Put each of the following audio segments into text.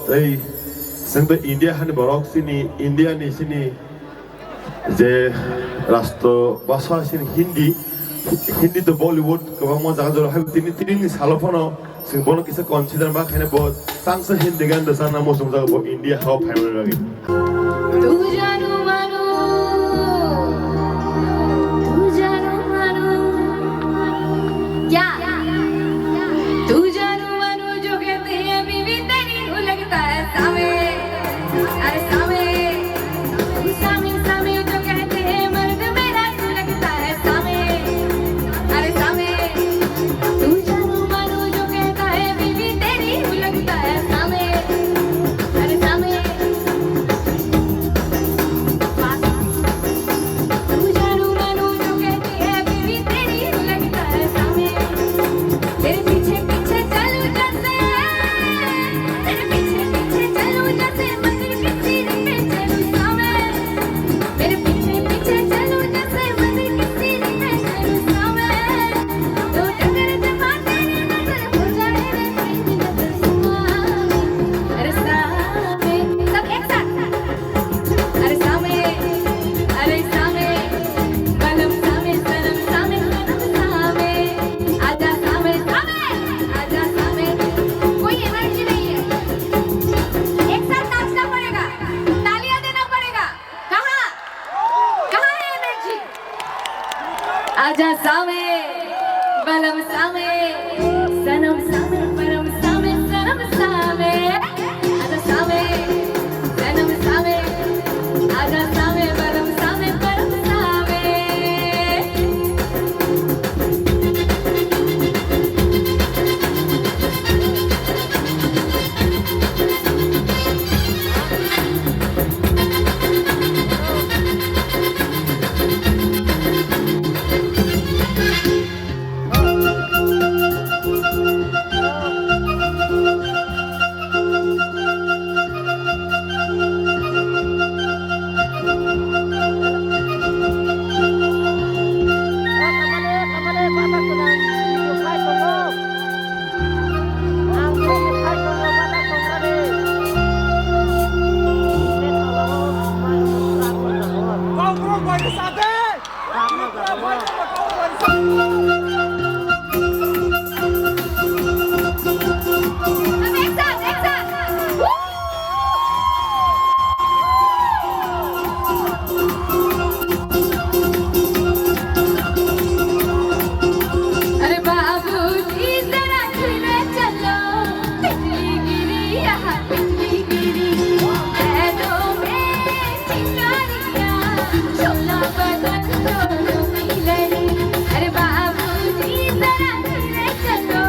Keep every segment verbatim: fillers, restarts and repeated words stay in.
Ei, chwng to India hani borok, chini India ni chini je rastro bhasha chini Hindi, Hindi to Bollywood kwbangma jaga jora hai tini, tini ni salo phano chwng bono kisa consider ma khaina bo tangsa Hindi gan rwchapna muchungjago bo India hao phaimani bagwi. तू जानू मानू, तू जानू मानू, क्या? तू जानू मानू जो कहते हैं बीवी तेरी, वो लगता है सामे। अरे सामे, तू सामे, सामे जो कहते हैं मर्द मेरा, तू लगता है सामे। अरे सामे, तू जानू मानू जो कहता है बीवी तेरी, वो लगता है सामे। अरे सामे, तू जानू मानू जो कहती है बीवी तेरी, वो लगता है सामे। तेरे पीछे पीछे चलूं जैसे, तेरे पीछे पीछे चलूं जैसे मंदिर की सीढ़ी पे चलूं सामे। तेरे पीछे पीछे चलूं जैसे मंदिर की सीढ़ी पे चलूं सामे। दो टकर जमा तेरी नजर हो जाए रे तेरी नजर सामे। अरे सामे, सब एक साथ। अरे सामे, अरे सामे, बलम सामे, सनम सामे, सनम सामे। आजा सामे, सामे, आजा सामे। कोई एनर्जी नहीं है। एक साथ नाचना पड़ेगा, तालियां देना पड़ेगा। कहाँ, कहाँ है एनर्जी? आजा सामे, बलम सामे, सनम सामे, परम सामे, सनम सामे। आजा सामे, सनम सामे, आजा सामे, बलम सामे, परम सामे। अरे बाबूजी जरा धीरे चलो, बिजली गिरी यहाँ बिजली गिरी, पैरों में चिंगारियाँ, शोला बदन दोनों की लड़ी। अरे बाबूजी जरा धीरे चलो,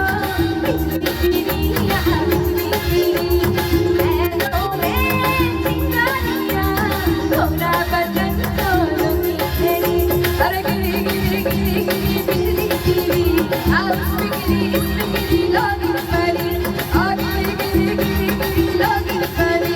बिजली गिरी यहाँ बिजली गिरी, पैरों में चिंगारियाँ, शोला बदन दोनों की लड़ी। अरे गिरी गिरी गिरी गिरी बिजली गिरी, आओ बिजली गिरी, बिजली गिरी, लोग परी।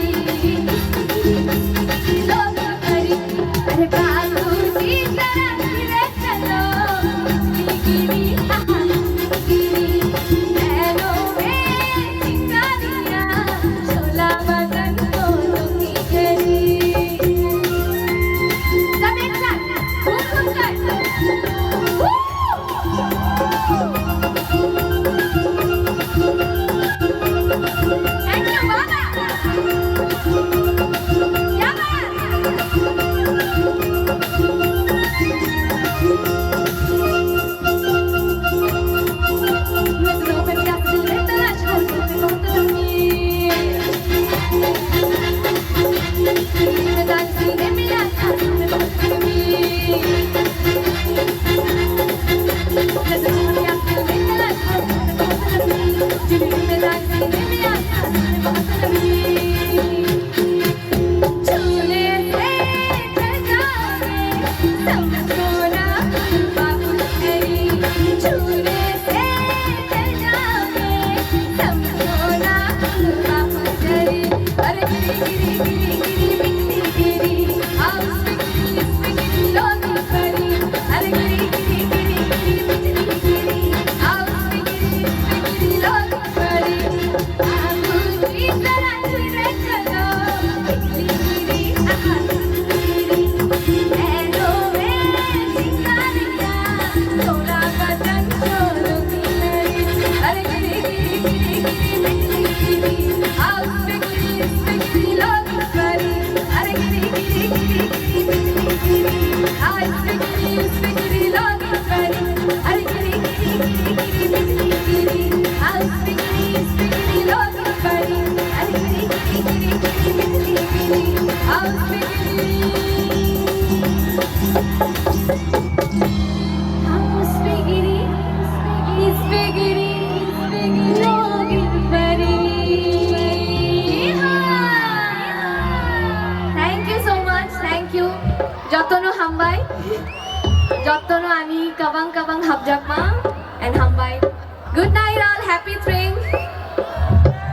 Kabang kabang hapjakma and hambai. Good night all, happy train.